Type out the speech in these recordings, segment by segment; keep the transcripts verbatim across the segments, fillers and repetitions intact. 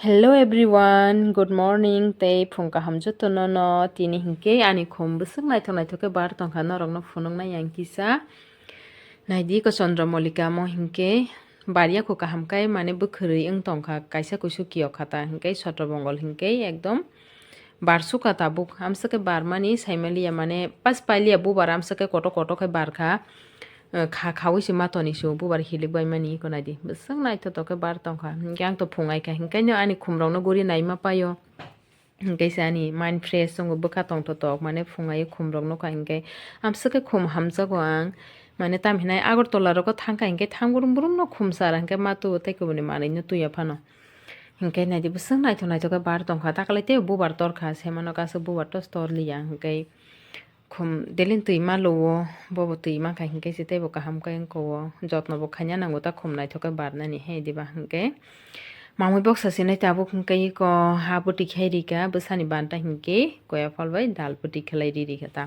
Hello everyone, good morning, tei phung kaham jotono no. Tini hinkhe ani khum bwswk naithok naithok khe bar tongkha, norokno phunuknai ang kisa. Naidi ko Chandra Mollika mo hinkhe bar yakho kaham kai mane bwkhwrwi wng tongkha, kaisa kuisu kiyok kha ta hinkhe Chotro Bongol hinkhe ekdom bar sukha tabuk. Amswk khe bar mani saimaliya mane pas pailiya bubar amswk khe koto koto khe bar kha. Kha khaui se matoni se bubar hilik bai mani iko naidi bwswk naithotok khe bar tongkha. Hinkhe ang to phungai kha hinkhe no ani khumrokno guri naima paio. Hinkhe se ani mind fresh wngo, bwkha tongthotok mane phungai khumrok nukha hinkhe amswk khe khum hamjago ang. Mane tam hinai Agartala rogo thangkha hinkhe thang brum brum no khum sara hinkhe matu tei kubuni manwi no tuya phano. Hinkhe naidi bwswk naithok naithok khe bar tongkha, dakhwlai tei bubar torkha, semano kaisa bubar tos torliya hinkhe. Khum delin twi ma luo, bobo twi mankha hinkhe se teibo kaham khe wngkha o, jotno bo khaina nango ta khum naithok khe barnani he diba hinkhe. Mamui boksa sinai tabuk hinkhe iko ha bwtwi khai rikha bwsani banta hinkhe koya phalbai dal bwtwi khlai ri rikha ta.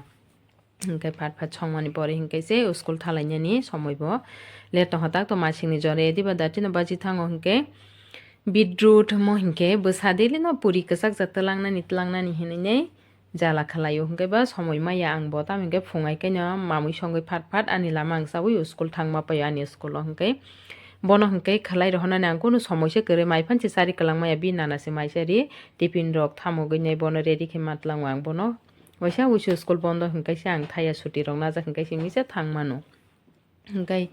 Hinkhe phat phat songmani pore hinkhe se school thalainani somoi bo late tongkha tak to masingni jora diba datino baji thango hinkhe beetroot mo hinkhe bwsa delino puri kwchak jak twlangnani twlangnani hinwi nei. Jala khwlaio hinkhe ba somoi maya ang bo, tamo hinkhe phungai khe no mamui songwi phat phat ani lama ang chaui school thangma paio ani school o hinkhe. Bono hinkhe khwlai rohornani ang kunu somoi se kwrwi, mai phan se chari kwlangmaya, bini nana se mai chari tiffin rok thamogwi nai bono ready khe ma twlango ang bono. Waisa wuisu school bondo hinkhe se ang thaya suti rok najak hinkhe se misa thang mano. Hinkhe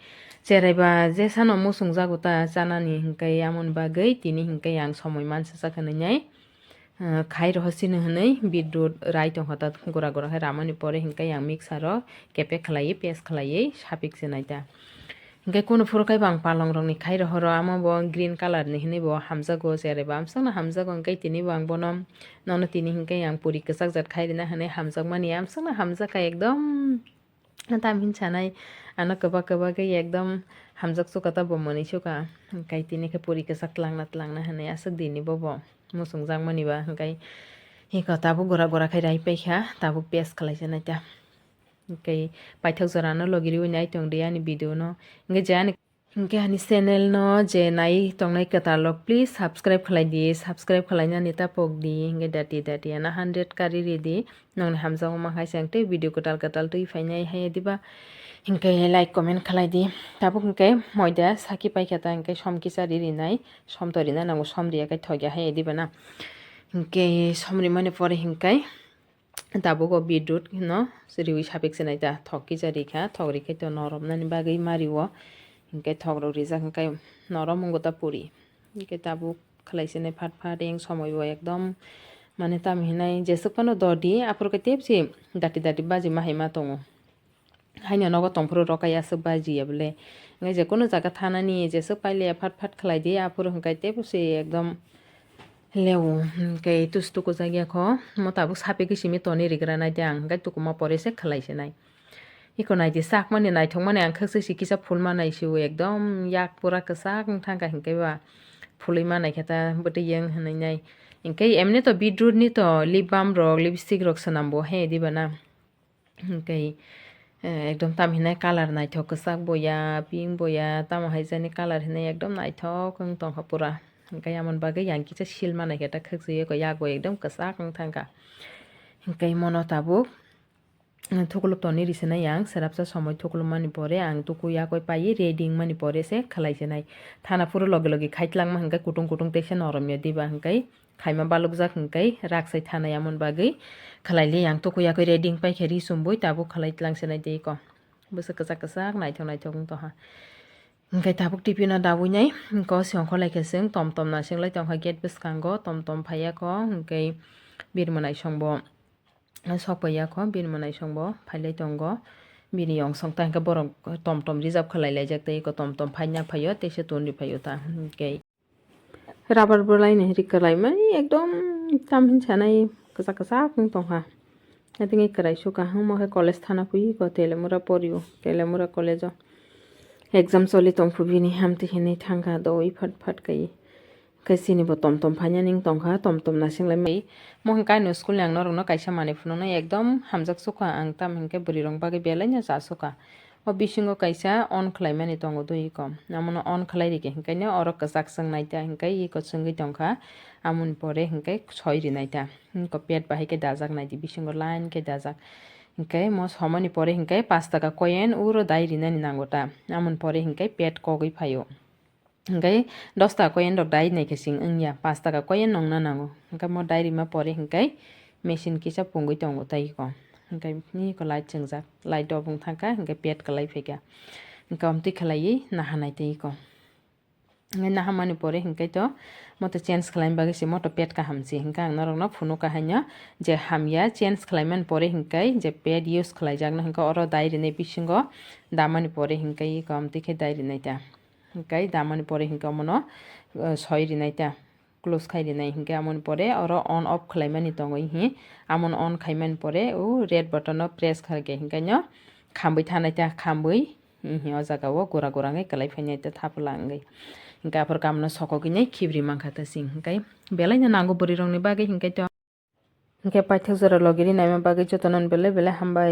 cherai ba jesano muchungjago ta chanani hinkhe amoni bagwi tini hinkhe ang somoi mansa sakha nai. Khai roho sini hwnwi beetroot rai tongkha ta gura gura khe ramani pore hinkhe ang mixer o kepek khlaiwi paste khlaiwi sapik se nai ta. Hinkhe kunu phuru khe bo ang palong rokni khai rohoro amo bo green colour ni hwnwi bo hamjago cherai ba amsokno hamjago hinkhe tini bo ang bono nono tini hinkhe ang puri kwchak jat khai rina hwnwi hamjakmani amsokno hamjakha ekdom. Tam hin sanai ano kwbak kwbak khe ekdom hamjak sukha ta bo mwnwi sukha. Hinkhe tini khe puri kwchak twlangna twlangna hwnwi aswk dini bobo muchungjakmani ba hinkhe hiko tabuk gura gura khe rai paikha tabuk paste khlai sanai ta. Hinkhe paithak jora no logi riwi nai tong di ani video no hinkhe je ani Hinkhe ani channel no je nai tongnai kwtal rok, please subscribe khlai di, subscribe khlai nani ta pok di, hinkhe dati dati ana hundred kari ri di, nongni hamjakma hai se ang tei video kwtal kwtal twi phainai hai diba, hinkhe like comment khlai di. Tabuk hinkhe moida saki paikha ta hinkhe som kisa ri rinai, som to rina nango, som riya khe thokya hai diba na, hinkhe som rimani pore hinkhe. Tabuk o beetroot no riwi sapik se nai ta, thok kisa rikha, thok rikhe to norom nani bagwi ma rio, hinkhe thok rok rijak hinkhe norom wngo ta puri, hinkhe tabuk khlai se nai phat phat eng somoi bo ekdom mane tam hinai jeswk phano dodi aphuru khe tebsi dati dati baji ma hai ma tongo. Haino nogo tongphuru rokai aswk baji ya bwle. Hinkhe je kunu jaga thanani jeswk pailiya phat phat khlai di aphuru hinkhe teibo se ekdom leo hinkhe tus tuku jak ya kho. Mo tabuk sapik simi toni rigra nai de ang hinkhe tukuma pore se khlai se nai. Iko nai di sakmani naithok mani ang khakchai si kisa phul ma nai si o ekdom yak pura kwchak wng thang kha hinkhe ba phulwi ma nai khe ta bwtwi yang hinwi nai. Hinkhe emni to beetroot ni to lip balm rok lipstick rok swnam bo he diba na. Hinkhe, eh, ekdom tam hinai colour naithok kwchak bo ya, pink bo ya, tamo hai jani colour hinai ekdom naithok wng tongkha pura. Hinkhe amoni bagwi yang kisa sil manai khe ta khakchwi eko yago ekdom kwchak wng thangkha. Hinkhe mono tabuk, eh, thuklub toni risinai yang, swrapsa somoi thuklub mani pore ang tuku yakoi paiwi ready wngmani pore se khlai sinai. Thana phuru logi logi khaitlangma hinkhe kutung kutung teisa norom ya diba hinkhe. Khaima balukjak hinkhe rak sai thanai amoni bagwi khlai li yang tuku yakui ready wng paikhe ri chumbui tabuk khlai tlang se nai tei ko bwswk kwchak kwchak naithok naithok wng tongkha. Hinkhe tabuk tiffin o dabui nai hinkhe o siyong kholai khe chwng tom tom naising lai tongkha gate bwskango tom tom phaiya kho hinkhe birma naisong bo. Sok paiya kho bini mwnaisong bo phailai tongo. Bini yongsong ta hinkhe borok tom tom reserve khlai laijak tei eko tom tom phaina phaio teisa toni phaio ta hinkhe. Rubber bwlaini ri kwlai mani ekdom tam hin sanai kwchak kwchak wng tongkha. Atini kwrai su kaham omo khe college thana phui eko Telemura porio Telemura college o. Exam choli tongphu bini hamtwi hinwi thangkha doi phat phat kai. Khe chini bo tom tom phainani wng tongkha, tom tom naising lai mai. Mo hwn kaino school ni ang norokno kaisa manwi phunuknai, ekdom hamjak sukha ang, tamo hinkhe bwrwi rok bagwi belai no cha sukha. O bisingo kaisa on khlaimani tongo twi iko. Amono on khlai rikhe hinkhe no oro kwchak chwng naita hinkhe iko chwngwi tongkha. Amoni pore hinkhe soi rinaita. Iko pet bahai khe dajak naidi bisingo line khe dajak. Hinkhe mo somani pore hinkhe pash taka coin uro dai rinani nango ta. Amoni pore hinkhe pet kogwi phaio. Hinkhe dos taka coin rok dai naikhe chwng wngya, pash taka coin nongna nango. Hinkhe mo dai rima pore hinkhe machine kisa pungwi tongo tei iko. Hinkhe nini iko light chwngjak, light dobung thangkha, hinkhe pet kwlai phaikha. Hinkhe omtwi khlaiwi naha nai tei iko. Hinkhe naha mani pore hinkhe to moto change khlaina bagwi se moto pet kaham se. Hinkhe ang norokno phunukha haino je hamya change khlaimani pore hinkhe je pet use khlaijakno hinkhe oro dai rinai bisingo damani pore hinkhe iko omtwi khe dai rinai ta. Hinkhe damani pore hinkhe omono, eh, soi rinai ta, close khai rinai hinkhe amoni pore oro on off khlaimani tongo hi, amoni on khaimani pore o red button o press khaikhe hinkhe no khambwi thanai ta, khambwi hi o jaga o gura gura wngwi kwlai phainai ta thapla wngwi. Hinkhe aphor kamno sokogwi nai khibri mankha ta sing hinkhe belai no nango bwrwi rokni bagwi hinkhe to. Hinkhe paithak jora logi ri naima bagwi jotono belai belai hambai.